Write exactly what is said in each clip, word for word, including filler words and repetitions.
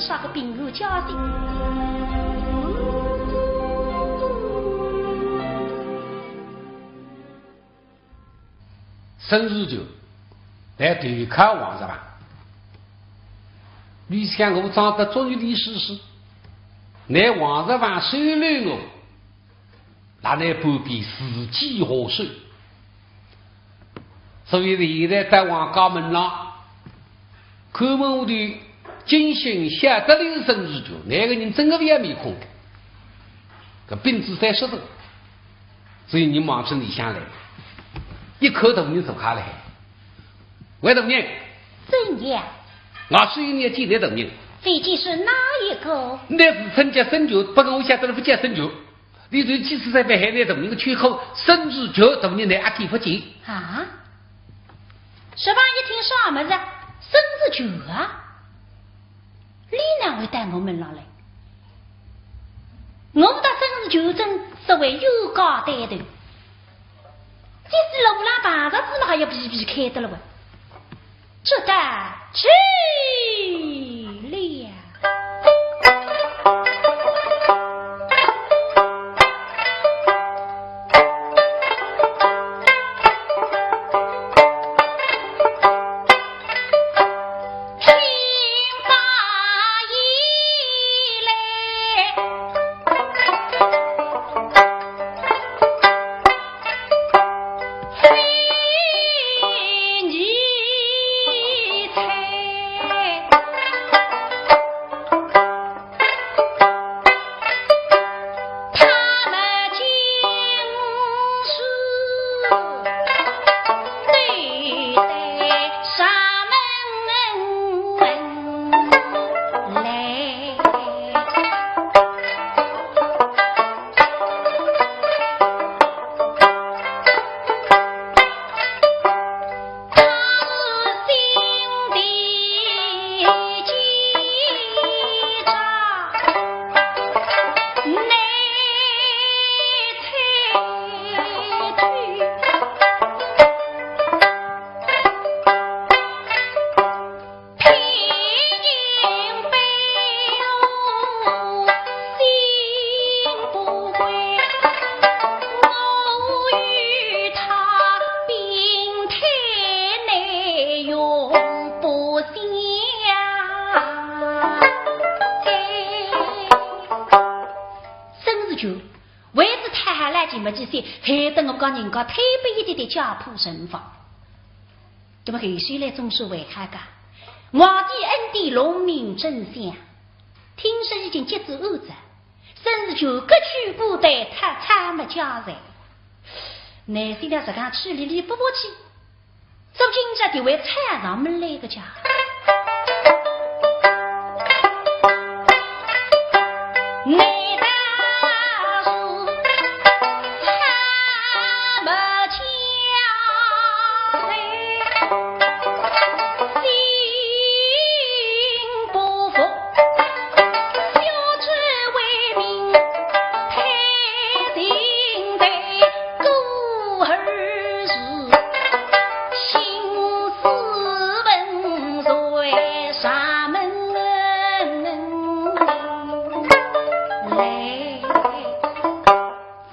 啥个平安家庭？沈世球来投靠王石房。你想我长得作孽的事实，乃王石房收留我，那乃半边自己下手。所以现在到王家门浪， 看门下头，金星晓得俚是沈世球，那个人真个勿要面孔个，搿本子三十多，所以人望仔里向来，一看大人坐下来，喂大人，怎样？我是有眼见倷大人，究竟是哪一个？倷自称叫沈球，不过我晓得倷勿叫沈球。 你就几次在被害倷大人个缺口，沈世球大人倷阿见勿见？啊？这帮一听啥物事？沈世球啊？你哪会到我门浪来？我搭沈世球正所谓冤家对头，即使路浪碰着仔嘛，还要避避开得了喂。 这倒奇了。沈世球，为仔讨好倷个么子事，害得我讲人家推扳一点点家破人亡。 那么后首来总是为啥个？皇帝恩典，龙命真相，听说已经结仔案子，沈世球各取所得，他参谋家人。那现在实梗处理理不过去，做今朝就为参谋来个家。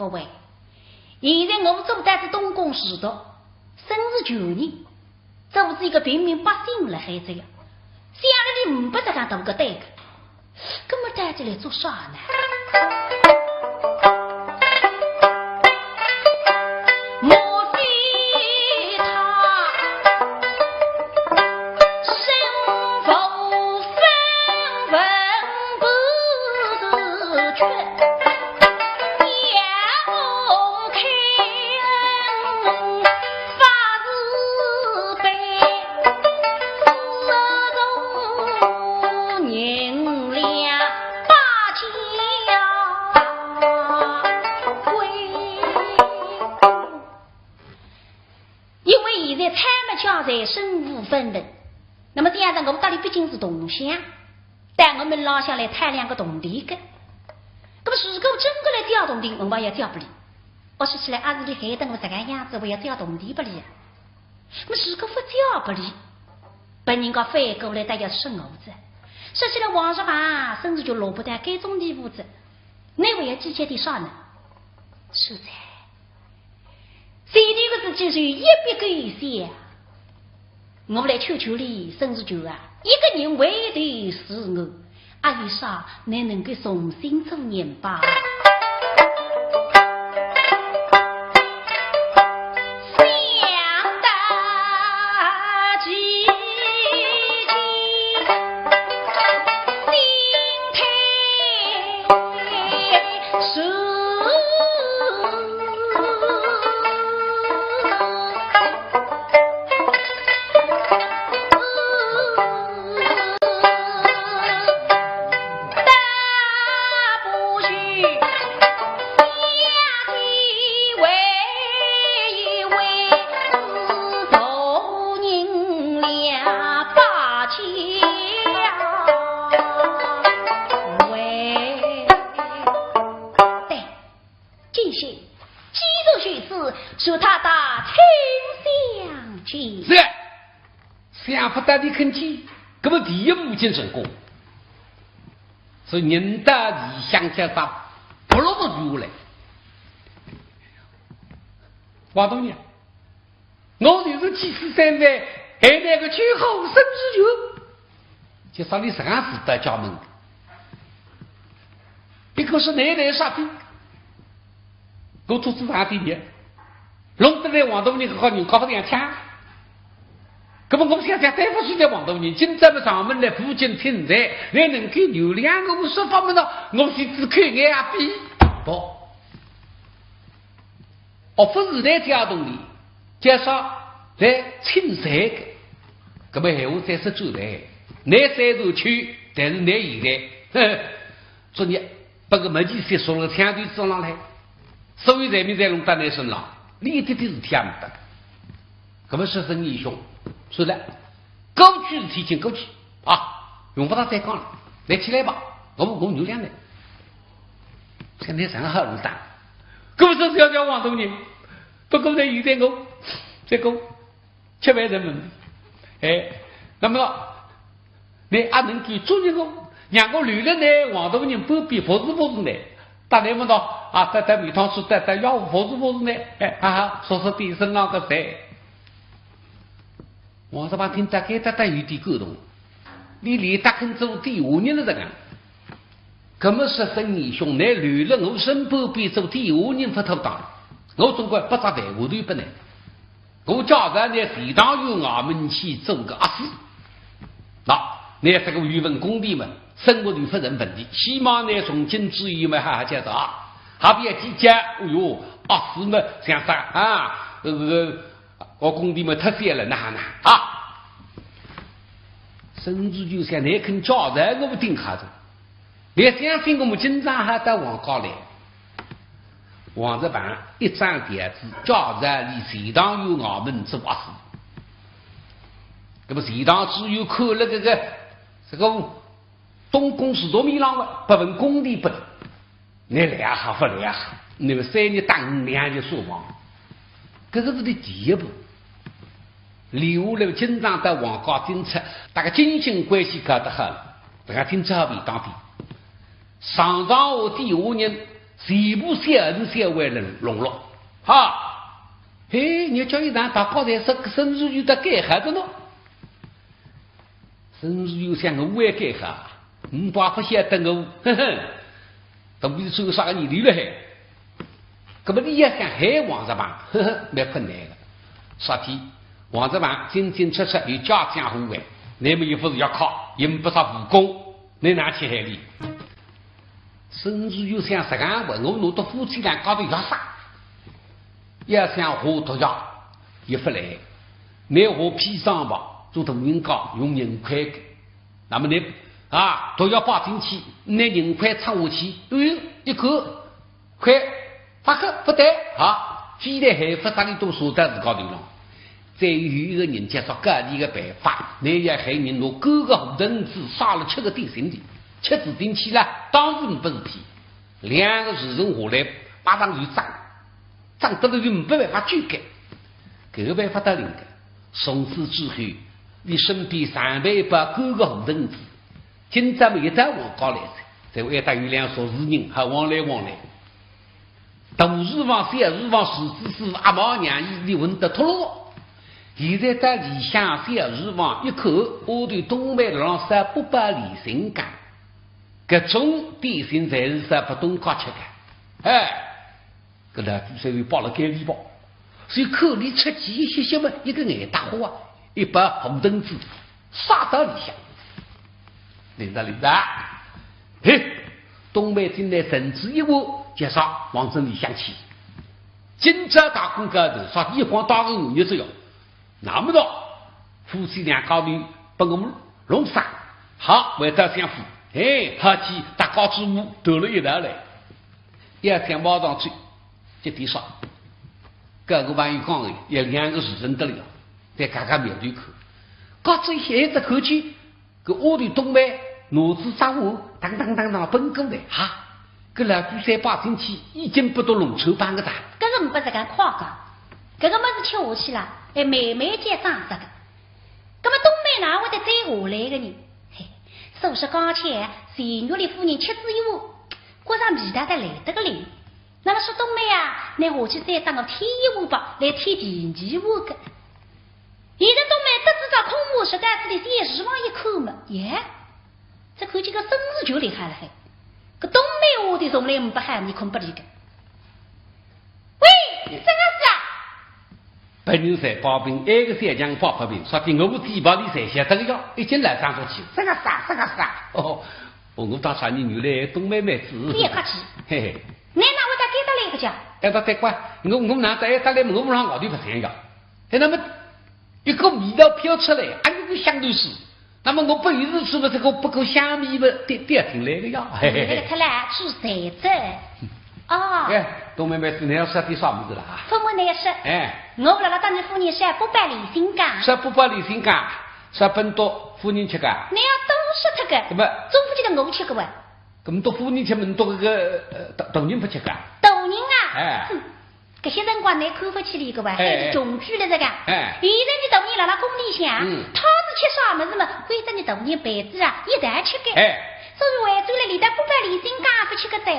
勿会，现在我做得仔东宫侍读，沈世球呢，做仔一个平民百姓辣海哉呀，想来倷呒不实梗大个对个，搿么到底来做啥呢？ 因为现在参谋家人身无分文，那么这样子我搭俚毕竟是同乡，到我门浪向来讨两个铜钿个。那么如果真个来借铜钿，恐怕也借不来。我说起来，阿是俚害得我实梗样子，我要借铜钿拨俚啊。那么如果勿借拨俚， 拨人家反过来倒要说我哉。说起来王叔啊，孙子就落不得该种地步子，你还要计较点啥呢？是哉，前头个事体是一笔勾销，我来求求你，孙子就啊，一个人为的是我，阿有啥，你能够重新做人吧？对，这些既然如此，就大大请相见。是，想不到你肯去，那么第一步已经成功。所以人到异乡叫他不落不住来。王大人，我就是七十三岁，还那个秋后生日哟。 就说你实梗是到家门，不过是奶奶啥的，我做仔啥的呢？弄得来王大人个好人家勿想抢。那么我想想，对勿起这王大人，今朝么上门来负荆请罪，你能够原谅我，我说法么呢，我是只口眼啊，比不。 哦，勿是来借东西，介绍来请罪个。那么闲话再说转来，你虽然去，但是你现在，哼，昨日把个没几些说了枪头子上来，所以人民才弄到你身上，你一点点事体也没得。那么说声英雄，是的，过去事体已经过去啊，用不着再讲了。来起来吧，我我原谅你。现在正好是打，那么这是要叫王大人，不过呢，有点我这个吃饭人问题。哎，那么你阿能够做人哦，让我留了呢，王大人半边服侍服侍呢，打那么多啊，在在米汤吃，在在要服侍服侍呢，哎，哈哈，说说点身浪个谁？王叔伯听得该搭搭有点感动，你连搭肯做底下人了这个。那么说声英雄，你留了我身边边做底下人勿妥当，我总归拨只饭碗头拨你。 我叫人呢，随堂有衙门去做个阿四。那，你这个有份功底嘛，生活里勿成问题，起码呢，从今之后嘛，哈哈，叫做啊，还别计较，哎哟，阿四嘛，像啥啊，呃，我功底嘛，太小了，那那啊。孙子就想，你肯叫人，我不顶下的。 你相信我们经常还到王家来，王叔伯一张条子，叫人里随堂有衙门做阿四。那么随堂知县看了这个，这个东宫是做米郎的，不问功底不，你来也好，不来也好，那么三日打五两就说房。这个是你第一步。 留下来经常到王家进出，大家经亲关系搞得好，大家进出好便当便。上上下底下人，全部小恩小惠来笼络。哈，嘿，你叫一谈大家侪是孙子就得改好的呢。孙子就想我也改好，你爸不晓得我，呵呵，都不知道啥个年龄了还。 那么你要想害王叔伯，呵呵，蛮困难的。啥体？王叔伯进进出出有家将护卫，那么又不是要靠，也不啥武功，你哪去害哩？孙子就想实梗话，我弄得夫妻两家头要杀，要想下毒药，也不来。你下砒霜吧，做大人家用银块的。 那么你啊，毒药摆进去，拿银块插下去，哎哟，一看，块，发觉不对啊，非但害勿得，你都射到自家头上。再有一个人介绍教你个办法，你要害人拿干个胡藤子塞了吃个点心里，吃仔进去了，当然没事体。两个时辰下来，马上就胀，胀得了就没办法解决。搿个办法倒灵个，从此之后，你身边常备一包干个胡藤子，今朝么一到王家来哉，才会得有两熟事人还往来往来。大厨房、小厨房、厨子师傅、阿毛娘姨，俚混得脱落。现在到里向小厨房一看，丫头冬梅辣浪烧八宝莲心羹，搿种点心侪是烧拨东家吃个。哎， 搿老祖三位摆了该里包，所以看俚出气一歇歇么，一个眼搭花啊，一把红灯子撒到里向。领着领着，嘿，冬梅进来盛仔一碗，介绍往正里向去。今朝大功告成，啥地方打个五日子哟？ 那么着，夫妻两家头拨我们弄散，好，回到相府，哎，好去搭家主婆谈了一道来。要想马上去，这点啥？搿个朋友讲的，有两个事情得了，再看看苗头看。搿这些一直看去，搿丫头冬梅拿仔只碗，当当当当奔过来，哈，搿老祖三摆进去，已经拨到弄臭板个哉。搿个没拨实梗快讲，搿个物事吃下去了，哎，慢慢叫长着个。 葛么冬梅哪会得再下来个呢？嘿，说是刚才钱玉兰夫人吃仔一碗，觉着味道倒来得个灵。那么说冬梅啊，倷下去再搭我添一碗吧，来添第二碗个。现在冬梅得仔只空碗，实在是里向厨房一看嘛，耶，这看见个孙子就厉害了嘿。搿冬梅下头从来没拨好面孔拨俚个。喂，曾阿四啊！ 别人侪摆平，埃个小强摆勿平，说的我嘴巴里侪晓得个哟，已经来张出去，这个啥，这个啥，哦，哦，我当啥人原来冬梅妹子。别客气。嘿嘿。倷哪会得该搭来个介？哎，勿对怪，我，我哪搭该搭来，我勿让外头勿散呀。哎，那么一个味道飘出来，啊，有个香头水。那么我不由自主的这个不够香味的，跌，跌进来个呀。嘿嘿嘿。那个出来，是谁这？ 哦。哎，冬梅妹子，倷要说点啥物事了啊？勿瞒倷说，哎。我辣辣搭倷夫人烧八宝莲心羹。烧八宝莲心羹，烧拨倷夫人吃个？倷要多说脱个。怎么？总勿见得我吃个哇。搿么倷夫人吃，倷搿个，呃，大，大人勿吃个？大人啊？哎。哼，搿歇辰光倷看勿起俚个哇，哎，还是穷鬼了这个。哎。现在倷大人辣辣宫里向，嗯。讨仔吃啥物事嘛，归搭倷大人陪仔啊，一道吃个。哎。所以回转来连搭八宝莲心羹勿吃个哉。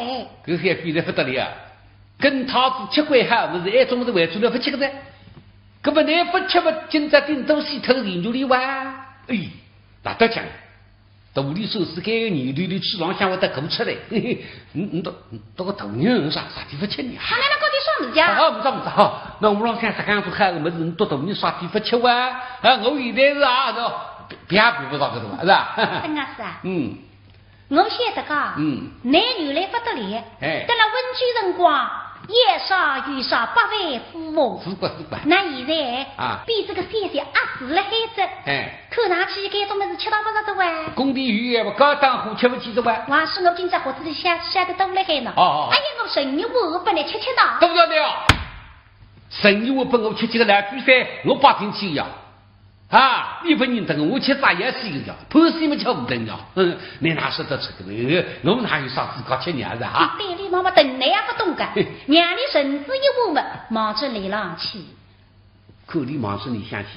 搿小鬼才勿得了啊！跟讨仔吃归好，勿是，哎，总是回转来勿吃个哉。搿么倷勿吃么，今朝顶多死脱个人就哩哇。哎，哪得讲？肚里说是该个念头里去浪向会得哭出来。嘿嘿，倷，倷搿，倷搿个大人啥，啥地方吃呢？啊，那那到底啥物事啊？啊，勿是，勿是，哈，那我浪向实梗做好个物事，倷搿大人啥地方吃哇？啊，我现在是啊，这别，别，别勿着搿种，是吧？曾阿四啊。嗯。 我晓得个，嗯。倷原来勿得了，哎。等辣温州辰光，要啥有啥，百万富翁。是个，是个。那现在啊。变仔个小小阿四了海哉，哎。看上去该种物事吃到勿着哉哇。工地有限，勿高档货吃勿起哉哇。还是我今朝盒子里向烧得多了海呢。哦，哦。哎呀，我剩一碗拨倷吃吃呢。对勿对哦？剩一碗拨我吃吃个来，比赛我摆进去呀。 啊，倷勿认得我，我吃啥也是一个呀，盘丝么吃勿得呀。哼，倷哪说得出个呢？我哪有啥资格吃肉啊？对哩，妈妈等倷也勿懂个，嘿。让倷剩仔一碗么，望仔里浪去。看倷望仔里向去，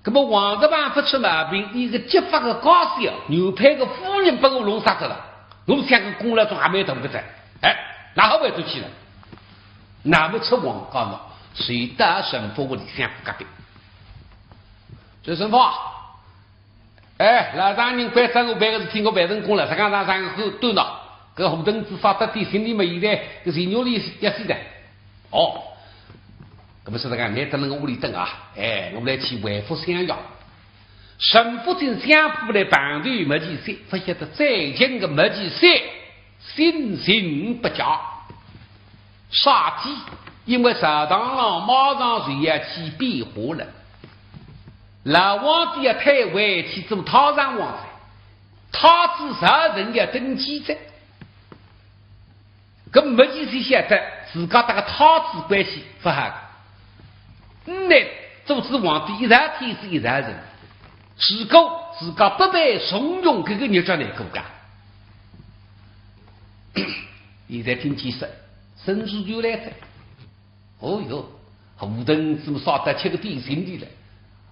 搿么王德旺勿出毛病，俚个结发个家小，原配个夫人拨我弄杀脱了。我想搿功劳总还蛮大个哉。哎，哪好回转去了？那么出王家了，随到陈福屋里向隔壁。 陈神父，哎，老丈人关照我办个事体，我办成功了，实梗让丈人看端到，搿胡同志发得点心里么，现在搿钱玉兰也死哉。哦，搿么是实梗，倷等辣我屋里等啊，哎，我来去回复相爷。陈福进相府来碰头没几岁，勿晓得最近个没几岁， 心情不佳。啥体？因为朝堂浪马上就要起变化了，老皇帝要退位去做太上皇了，太子赵恒要登基哉。搿没几岁晓得自家搭个太子关系勿好个。 嗯，倷做仔皇帝一朝天子一朝臣，如果自家勿被重用，搿个日脚难过个。现在听见说，孙子就来哉。哦哟，胡同志么啥得吃个点心的了。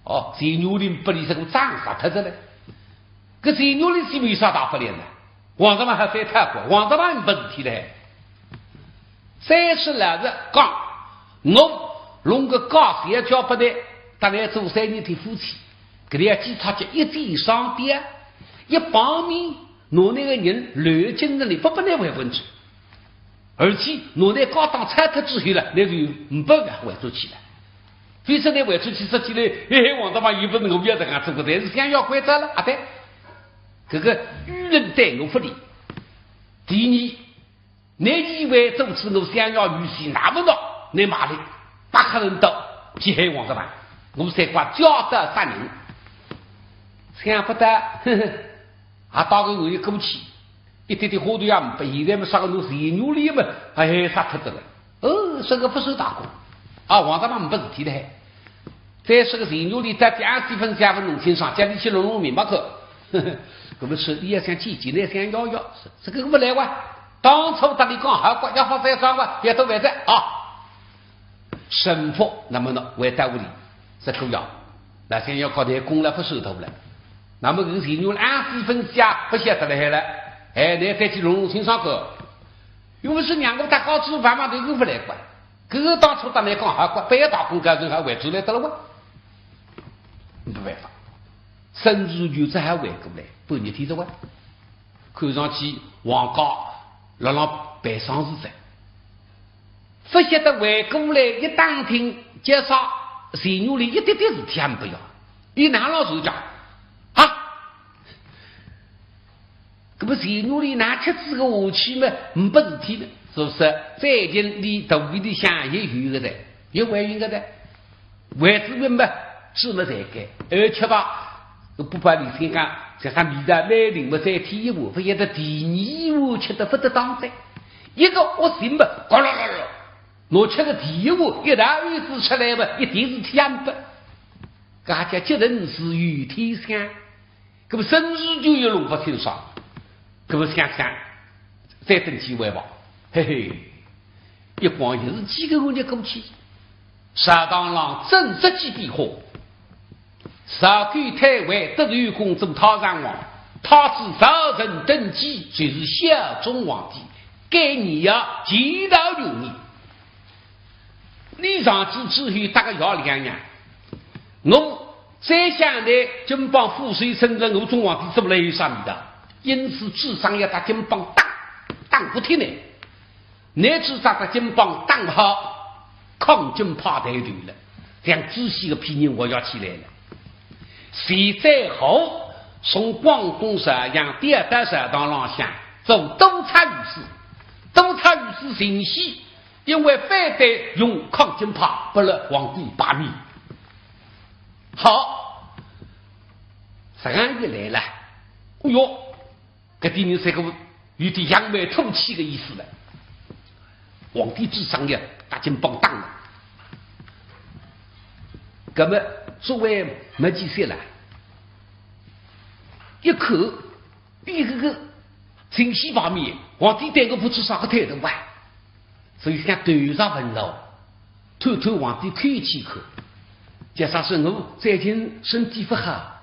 哦，钱玉兰拨俚这个账杀脱哉了。搿钱玉丽是有啥大不了呢？王大郎还反悔过，王大郎没事体嘞。再说老实讲，我弄个假小姐拨倷，搭倷做三年的夫妻，搿里要几差价一箭双雕，一方面拿倷个人留精神里，勿拨倷回本去。 而且拿倷家当拆脱之后了，倷就呒不个回转去了。非说倷回转去说起来，嘿嘿，王大郎又勿是我要这样做个，但是想要关照了，啊对，搿个愚人对我不利。第二，倷以为做仔我想要女婿那么多，倷买来，八个人到，去害王大郎，我才怪假道杀人。想不到，呵呵，还到个我一过去， 一点点花头也呒不，现在么啥个弄钱玉丽么，哎，杀脱得了。哦，这个不算大功。啊，王大郎呒不事体了还。再说个钱玉丽，到底二十分家勿弄清爽，叫倷去弄弄明白看。搿么是倷要想见见，倷想要要，这个勿来哇。当初搭倷讲好个，要发三双哇，也都勿在啊。 神父，那么呢，回到屋里，说：“姑爷，老相爷高头功劳勿算大了。那么搿个钱玉丽二十分家勿晓得了海了，哎，倷再去弄弄清爽看。又勿是让我搭高子房嘛，搿个勿来管。搿个当初搭倷讲好个，勿要大功告成，还回转来得了哇。”呒办法，沈如玉只好回过来，半日天哉哇。看上去王家辣浪办丧事哉。 勿晓得回过来一打听，介绍钱玉丽一点点事体也呒不呀。伊哪能说讲？啊，搿么钱玉丽哪吃仔个下去么，呒不事体呢？是勿是？最近里肚皮里向也有个哉，也怀孕个哉。 为仔么，是么才个，而且吧，不把李天刚像啥味道蛮灵么，再添一碗，勿晓得第二碗吃得勿得当哉。一个恶心么，咕噜噜噜，拿吃个第一碗，一大碗子出来么，一点事体也呒不。搿叫急人事有天相。 搿么沈如玉又弄勿清爽，搿么想想，再等几回吧。嘿嘿，一晃又是几个月日过去，朝堂浪正式起变化。赵构退位，得罪公主太上皇，太子赵成登基，就是孝宗皇帝，该年呀，乾道元年。 你上去之后搭个爷两样，我再想呢，金邦副首圣人我中皇帝做了有啥味道？因此主张要搭金邦打，打服帖呢。倷主张搭金邦打好，抗金派抬头了，像仔细个批人活跃起来了。现在好，从广东邵阳调到朝堂浪向做督察御史，督察御史巡视， 因为反对用抗金派，拨了皇帝罢免。好，实梗一来了，哎哟，搿点人侪个有点扬眉吐气个意思了。皇帝主张要搭金邦打了，搿么作为没几岁了，一看， 伊搿个情绪方面，皇帝对我勿知啥个态度啊，所以想投上门楼，探探皇帝口气看。假使说我最近身体勿好，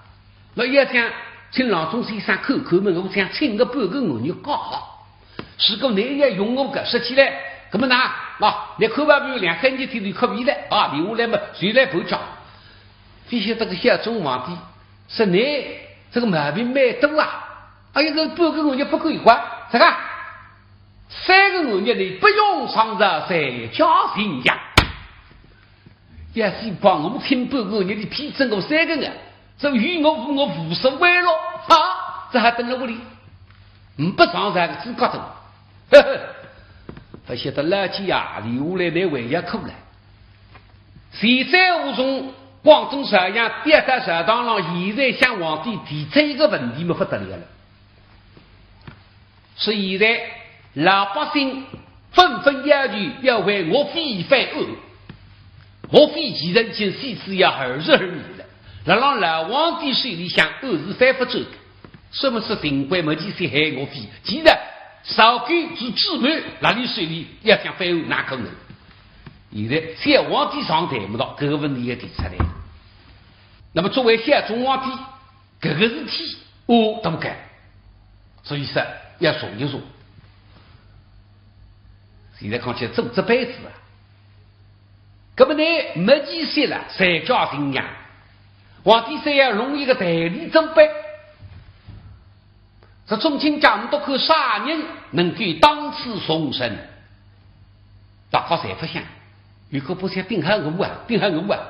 我要想请郎中先生看看么，我想请个半个月日假好。如果倷要用我个，说起来，搿么哪，喏，倷看吧，有两三日天就可以了啊，留下来么，随来半价。勿晓得个孝宗皇帝 说倷这个毛病蛮多啊，哎呀，搿半个月日勿够用啊，啥个？三个月日你不用上朝，在家静养。要是帮我请半个月日，你批准我三个月，这与我无我无所谓了，啊，这还等了屋里，呒不上朝个资格的。呵呵，勿晓得老天爷留下来倷还要苦了。 现在我从广东邵阳调到朝堂浪，现在向皇帝提出一个问题么，勿得了了。是现在老百姓纷纷要求要为岳飞翻案。岳飞现在已经死仔要二十二年了，辣辣老皇帝手里向案是翻勿转的。 什么是秦桧没几岁害岳飞？既然赵构是主谋，辣俚手里要想翻案，哪可能？现在小皇帝上台么，搿个问题也提出来。那么作为孝宗皇帝，搿个事体哦，大概，所以说要坐一坐。现在看起来做只班子啊，搿么呢，没几息了，才叫停呀。皇帝说要弄一个代理做班，这中间讲到看啥人能够当此重任，大家侪勿响，有个不响，顶好我啊，顶好我啊。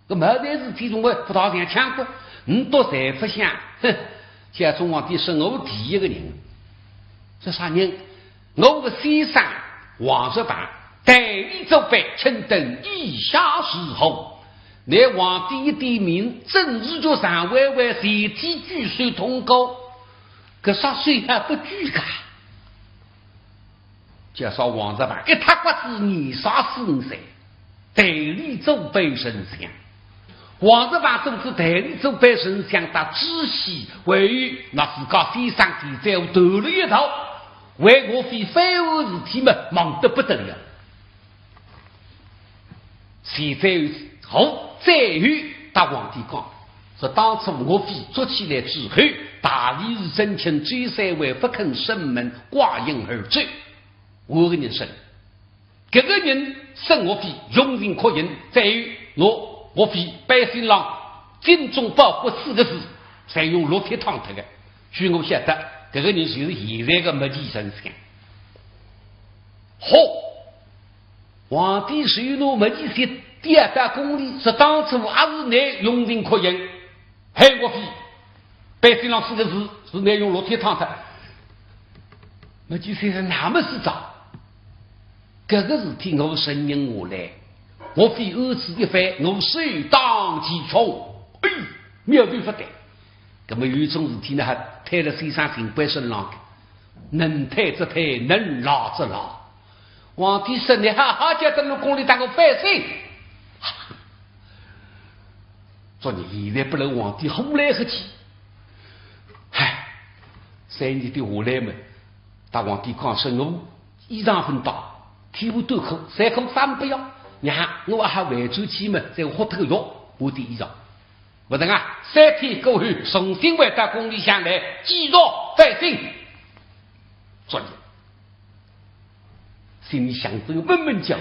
搿么点事体总归勿大像腔个，倷笃侪勿响，哼，叫中皇帝说我第一个人。说啥人？我个先生王石板，代理做班，请等意下如何？乃皇帝一点名，正式叫常委会全体举手通过，搿啥手还勿举个？ 介绍王石板，一塌刮子廿三四岁，代理做班丞相。王石板做仔代理做班丞相，搭知县，还有那自家先生田载湖断了一头，为岳飞翻案事体嘛，忙得不得了。 田载湖再后搭皇帝讲，说当初岳飞捉起来之后，大理寺正卿周三位勿肯审问，挂印而走。我个人审，搿个人审岳飞用刑刻印，再有拿岳飞背心浪“精忠报国”四个字，侪用烙铁烫脱个。据我晓得，搿个人就是现在个没几丞相。好， 皇帝手拿没几息，第二道功力是当初也是拿用刑刻印，害岳飞，背心浪四个字是拿用烙铁烫脱。没几息是那么是着，搿个事体我承认下来，岳飞案子一翻，我首当其冲。哎，苗头勿对。搿么有一种事体呢，还推了先生情关身浪个，能推则推，能拉则拉。 皇帝说：“你好好叫等我宫里搭我反省。”昨日现在拨勒皇帝火来火去。唉，三日的下来嘛，搭皇帝讲说我衣裳很大，体无短裤，衫裤衫不要，让我还回转去嘛，再换脱个肉，换点衣裳。勿成啊，三天过后，重新回到宫里向来，继续反省。昨日 心里想着又闷闷叫，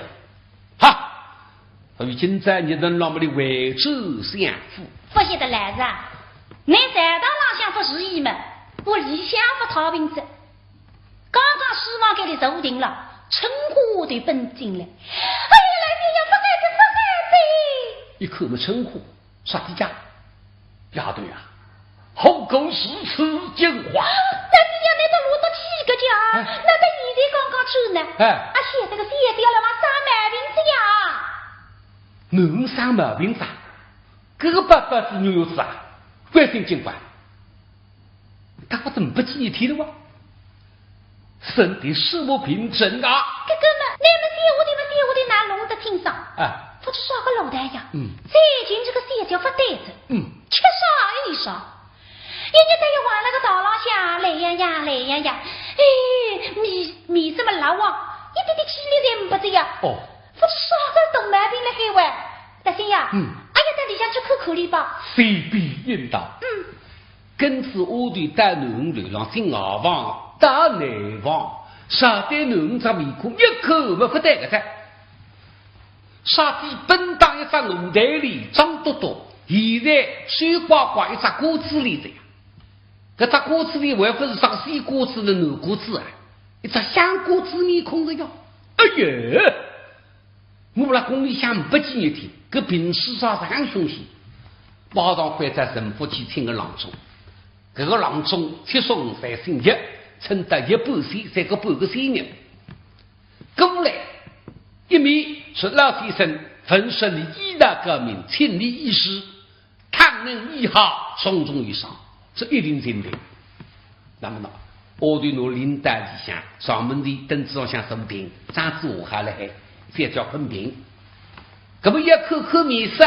哈！所以今朝日能让我们回转相府。勿晓得来着啊，你在堂浪向勿如意么，屋里向勿太平着。刚刚书房间里坐定了，春花就奔进来。哎呀，老天爷，勿该的，勿该的！一看么春花， 啥体家？丫头呀，后宫如此奸猾。但是呀，你都落得几个家？哎。那到现在刚刚出呢？哎。啊，现在个小姐了嘛，生毛病子呀。囡儿生毛病子啊？搿个爸爸是女儿子啊？关心情况。 他不怎么不几天了哇？身体是无病症啊。搿个嘛，你们小话的嘛，小话的哪弄得清爽？啊。不知啥个老大呀，嗯。最近这个小姐勿对着，嗯。吃啥有啥，一日到夜往那个道浪向来呀呀，来呀呀，哎，面，面色么老黄，一点点气力侪没得呀。哦。不知啥个大毛病了海喂。大新呀，嗯。哎呀，到里向去看看哩吧。随便应道。嗯。 跟仔丫头到囡儿楼浪进外房，到内房，啥对囡儿只面孔一看么勿对个噻。啥体本当一只鹅蛋脸，脏嘟嘟，现在瘦刮刮一只瓜子脸哉。搿只瓜子脸还勿是只西瓜子的南瓜子啊，一只香瓜子面孔个呀。哎呀！ 我辣宫里向没几日天，搿病势啥实梗凶险。马上关照陈福去请个郎中，搿个郎中七十五岁姓叶，称得叶半仙，才个半个仙人。过来，一面是老先生，闻说你医道高明，请你医治， 倘能医好，重重有赏，这一定成功。那么呢，丫头拿拎到里向，上门的凳子浪向坐定，帐子下好了海，再叫困平。搿么要看看面色，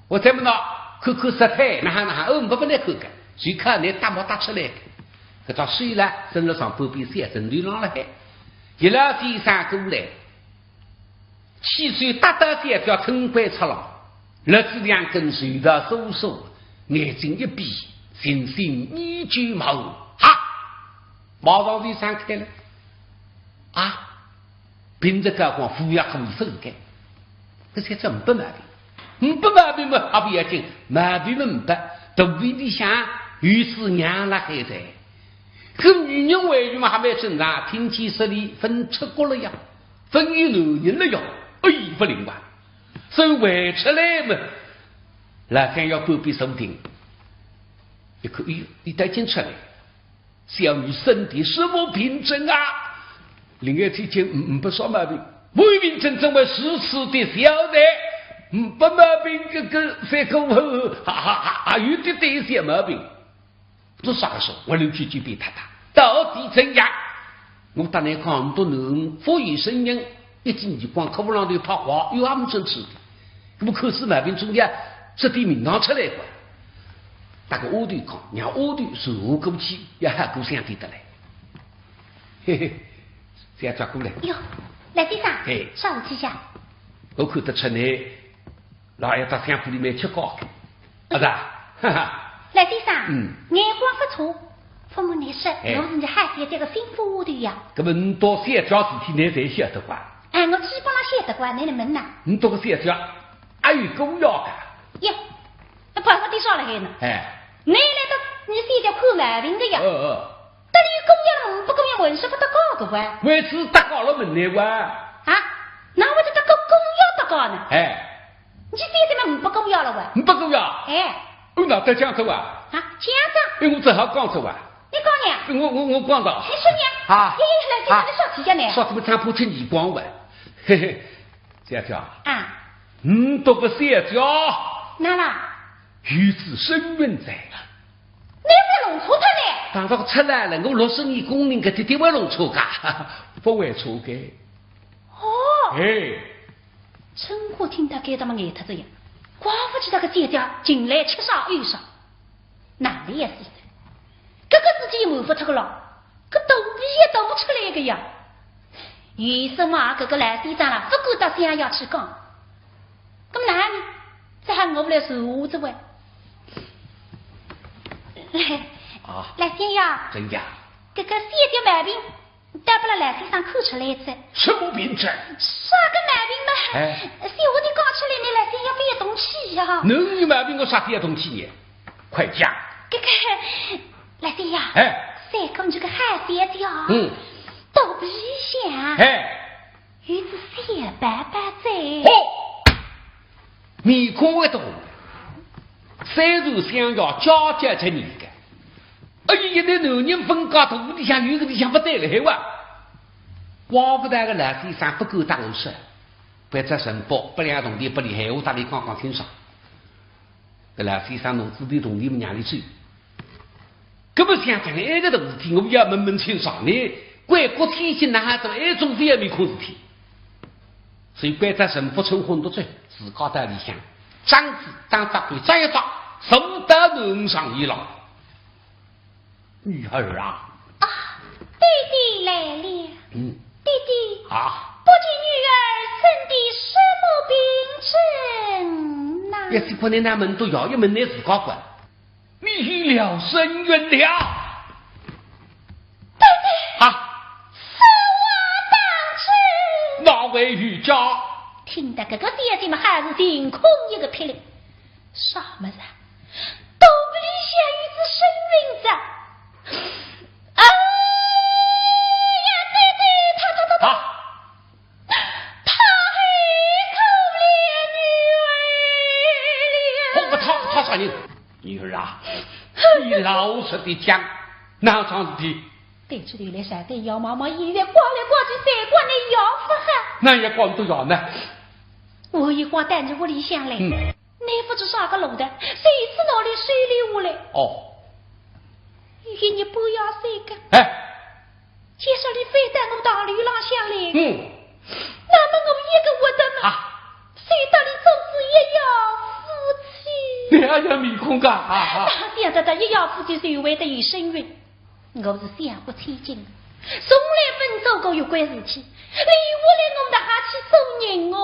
我再么呢，看看色彩，哪哈哪哈，哦，没法来看个，就看你搭没搭出来个。搿只手呢，伸了上半边小枕头浪了海，叶老先生过来， 起手搭搭小姐春花出来，勒仔两根袖带收收，眼睛一闭，心生厌旧貌，哈，马上就散开了。啊，凭着搿光，扶药可以分开。搿才叫呒不毛病。呒不毛病嘛，也勿要紧，毛病嘛呒不，肚皮里向有仔娘辣海哉。搿女人回去嘛，还蛮正常，听见说俚勿出阁了呀，勿有男人了呀，哎，勿灵哇。所以回出来嘛，老三要半边坐定，一看，哎哟，俚倒已经出来了。 小女生的什么病症啊？另外听见，嗯，呒不啥毛病。我有病症怎会如此的小的？呒不毛病，搿个，搿个，还，还，还，还有点点小毛病。做啥个说？我楼梯就被踏踏，到底怎样？我搭倷讲，呒不能，勿有声音，一进去光客户浪头拍花，有阿姆准吃的。那么口水毛病中间，这点名堂出来过。 搭个丫头讲，让丫头说我过去，也好过相点得来。嘿嘿，小姐过来。哟，老先生，哎。啥事体呀？我看得出倷，老爷到相府里面吃过的。啊，是啊，哈哈。老先生，嗯。眼光勿错，勿瞒倷说，哎。我是倷好小姐个心腹丫头呀。搿么倷笃小姐事体倷侪晓得哇？哎，我基本上晓得哇，倷能问呐？倷笃个小姐，还有姑爷个？哟， 那白话点说了海呢？哎。倷来搭倷小姐看毛病个呀？哦，哦。搭俚姑爷了，呒不姑爷混说勿搭界个哇？为此搭界了问倷哇？啊？哪会得搭个姑爷搭界呢？哎。倷小姐嘛呒不姑爷了哇？呒不姑爷？哎。哦，哪搭讲出哇？啊，讲出。哎，我只好讲出哇。倷讲呀？我，我，我讲到。倷说呀？啊。哎，来，来，啊。倷说起呀呢？说什么长怕吃耳光哇？嘿嘿，小姐。啊。倷笃个小姐。哪啦？ 有子身孕哉。倷勿弄错脱呢？当然出来了，我六十年功名，搿点点会弄错个？勿会错个。哦。哎。春花听到该搭么呆脱仔呀，怪勿得搿个姐姐近来吃少又少。哪里也是的，搿个事体瞒勿脱个咯，搿肚皮也大出来个呀。有啥话搿个老先生啦，勿敢到乡下去讲。 搿么哪能？只好我来说话哉喂。啊。老先生，怎样？搿个小姐毛病，倒拨老先生看出来哉。什么病症？啥个毛病嘛？哎。小话头讲出来，倷老先生要发动气呀。倷有毛病，我啥发动气呢？快讲。搿个，老先生，哎。三哥搿个好小姐啊，嗯。肚皮里向，哎。 有只小宝宝哉。哦，面孔会动，虽然想要假假着你个，哎呀，那男人分家肚里向有个里向勿对了，嘿哇！怪勿得个老先生勿敢搭我说，关照陈福拨两铜钿拨俚，闲话搭俚讲讲清爽。搿老先生拿仔点铜钿么让俚走。 搿么想想，哎，搿个事体我要问问清爽呢。关照天心哪哈做，哎，总是要面孔事体。所以关照陈福春昏得走，自家到里向，张子当只鬼，张一只，坐到囡儿床沿浪。女儿啊。啊，爹爹来了。嗯。爹爹。啊。不知女儿生的什么病症呐？也是可能那门都要，一门内自家管。 你已了身孕了。爹爹，啊，此话当真？哪位有假？听得搿个小姐嘛，还是凭空一个霹雳。啥物事啊？肚皮里向有只身孕仔。哎呀，爹爹，他，他，他，他。啊。 太可怜女儿了。哦，他，他啥人？女儿啊，你老实地讲，哪桩事体？对起头来，啥个杨妈妈现在刮来刮去，侪刮倷爷勿好。哪也刮倷爷呢？我一刮到倷屋里向来，嗯。倷勿知啥个路的，谁知哪里收留我来？哦。一日半夜三更，哎。 假使俚非到我堂楼浪向来，嗯。那么我一个活的嘛，啊。谁搭俚做仔一夜夫妻？你还要面孔干啥？啊？哪想得到一夜夫妻就会得有身孕？我是想勿清楚，从来朆做过有关事体，留下来我哪哈去做人哦，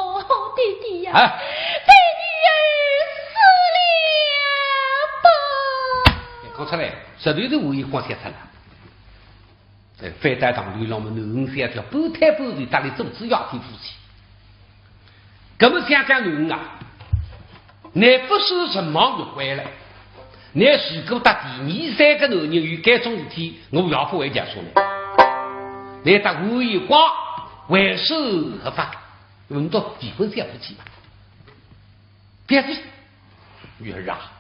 爹爹呀，哎。待女儿死了吧。出来，实头是吴月光写出来。在翻到堂楼浪么，囡儿三条半推半就搭俚做仔夜天夫妻。搿么想想囡儿啊，倷勿是人望就坏了，倷如果搭第二三个男人有搿种事体，我也勿会结束呢。倷搭吴月光还是合法，因为倷离婚三夫妻嘛。 别急，女儿啊，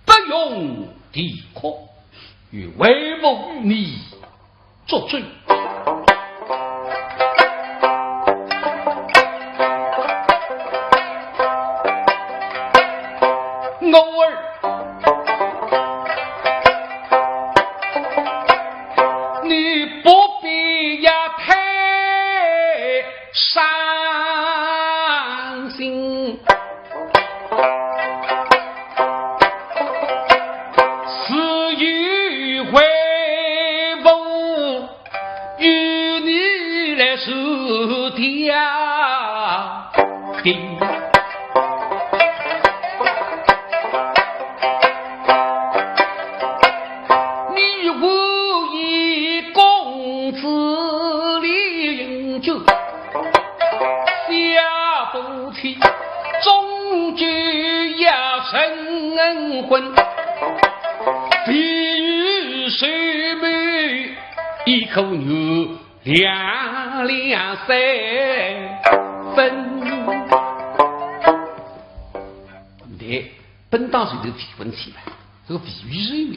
不用啼哭，有为母与你作证。我儿，你不必要太伤心。 是有为父与你来说的呀。你无意公子李英俊，下不 妻，终究要成婚。比喻水母一口女两两三分。对，本当是个提问题嘛，这个比喻水母。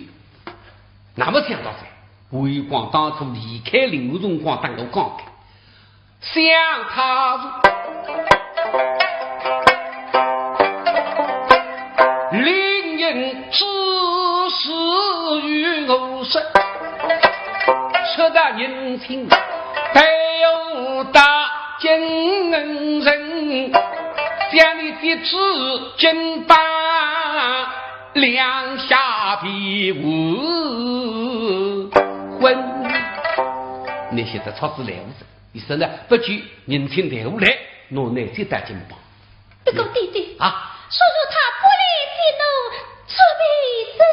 那么想到这，吴月光当初离开临安辰光，搭我讲的， 想他是令人之事与我说，说到人情，待我大奸人，将你的指尖打两下皮无魂。你现在吵死来无？ 意思呢，不久人情带下来，拿倷接到金邦。不过爹爹，啊？叔叔他不来接我，准备怎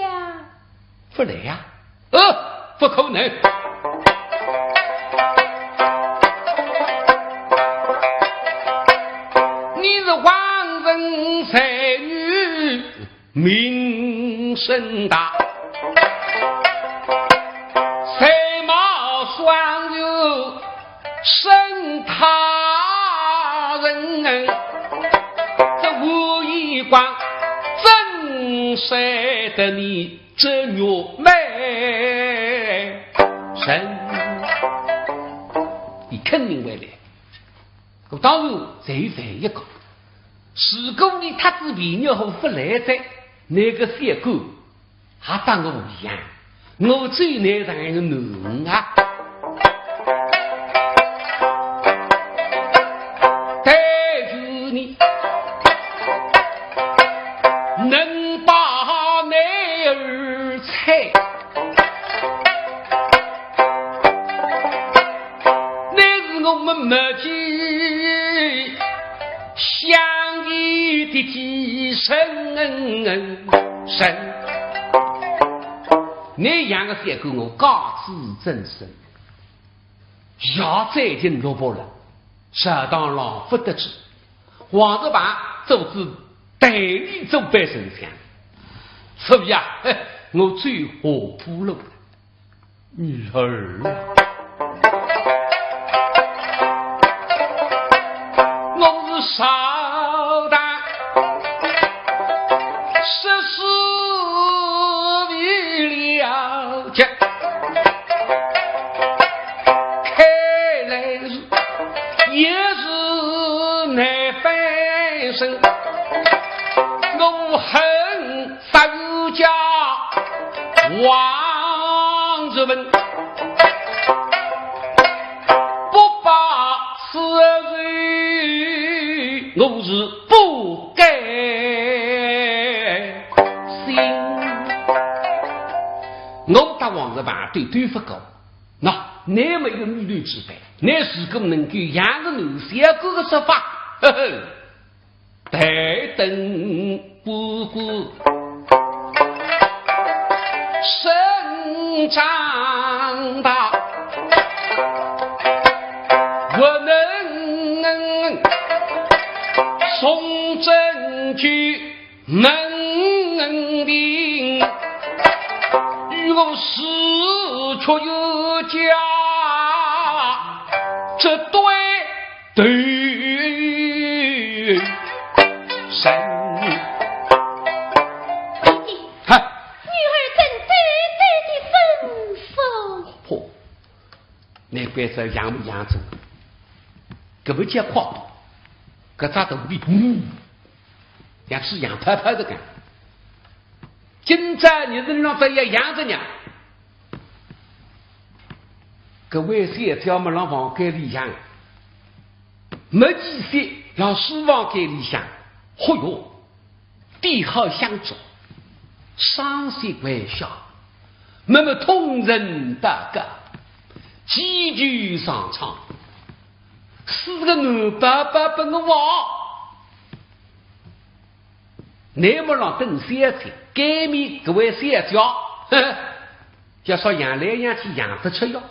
样？不来呀？呃，不可能。你是王人才女， 名声大，才貌双全胜他人，这吴月光怎舍得你这玉美人？你肯定会来。 我当然再问一个，如果你搭仔皮肉虎勿来哉，倷个三观还搭我一样，我只有倷这样一个囡儿啊。但愿你能把男儿采。 乃是我们没计相依的寄生人。倷养个三观我假之真深，夜再近落魄了，朝堂浪勿得志，王石板做仔代理做班丞相。所以啊，嘿，我最下铺路了。 女儿啊，我是少当世事未了解，看来是也是难翻身，我恨 杀人家王子文，不把此事我是不甘心。我搭王子文对对勿过，那，倷么一个女流之辈，倷如果能够养个男小官个说法，呵呵， 待等哥哥，生长大，我们送进去门庭，与我死却有家，这对头生。哈！ 女儿真对对的吩咐。嚯，难怪这样么样子，搿么结棍，搿只肚皮，噗，像是羊泡泡的讲。今朝你是弄得要养着呢，搿位小姐么辣房间里向，没几歇，辣书房间里向，嚯哟， 点好香烛，双膝跪下，默默痛陈祷告，祈求上苍，赐个男宝宝拨我。乃末浪等小姐，该面搿位小姐，呵呵，要说养来养去养勿出哟。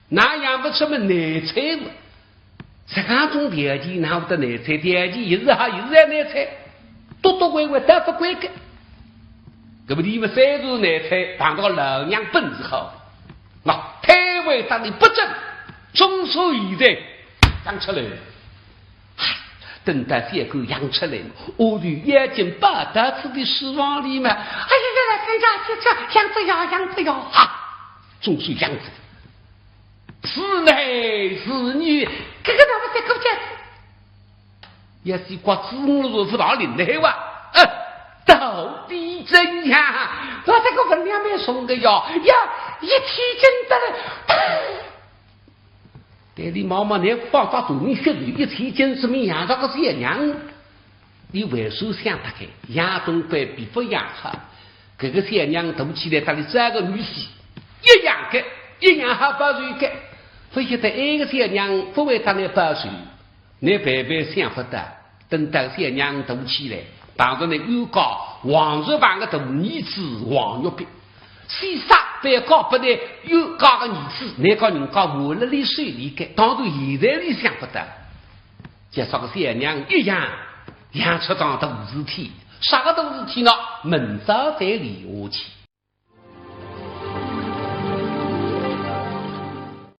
哪养勿出么难产么？实梗种条件哪会得难产？条件一是好，一是要难产，多多怪怪，得勿怪个。搿么你们三十难产，碰到老娘本事好，那胎位当中不正，总算现在养出来了。唉，等到小狗养出来了，我就要紧抱到自己书房里嘛。哎呀呀，人家这这养着呀，养着呀，哈，总算养着。 是男是女，搿个哪么再过讲？也是刮子我说勿大灵的哇。呃，到底怎样？我这个分量蛮重的哟，呀，一天真得了。对你妈妈，你放大肚皮血流，一天真是没养着个小娘。 你为啥想得开？养东北比勿养好。搿个小娘大起来，搭里找个女婿，一样个，一样好报仇个。勿晓得埃个小娘勿会搭你报仇，你万万想勿到，等到小娘大起来，碰着你冤家王瑞房个大儿子王玉碧，先杀被告拨你冤家个儿子，你讲人家活辣你手里个，当然现在你想勿到。 就说个小娘一样，养出桩大事体。啥个大事体呢？明朝再连下去。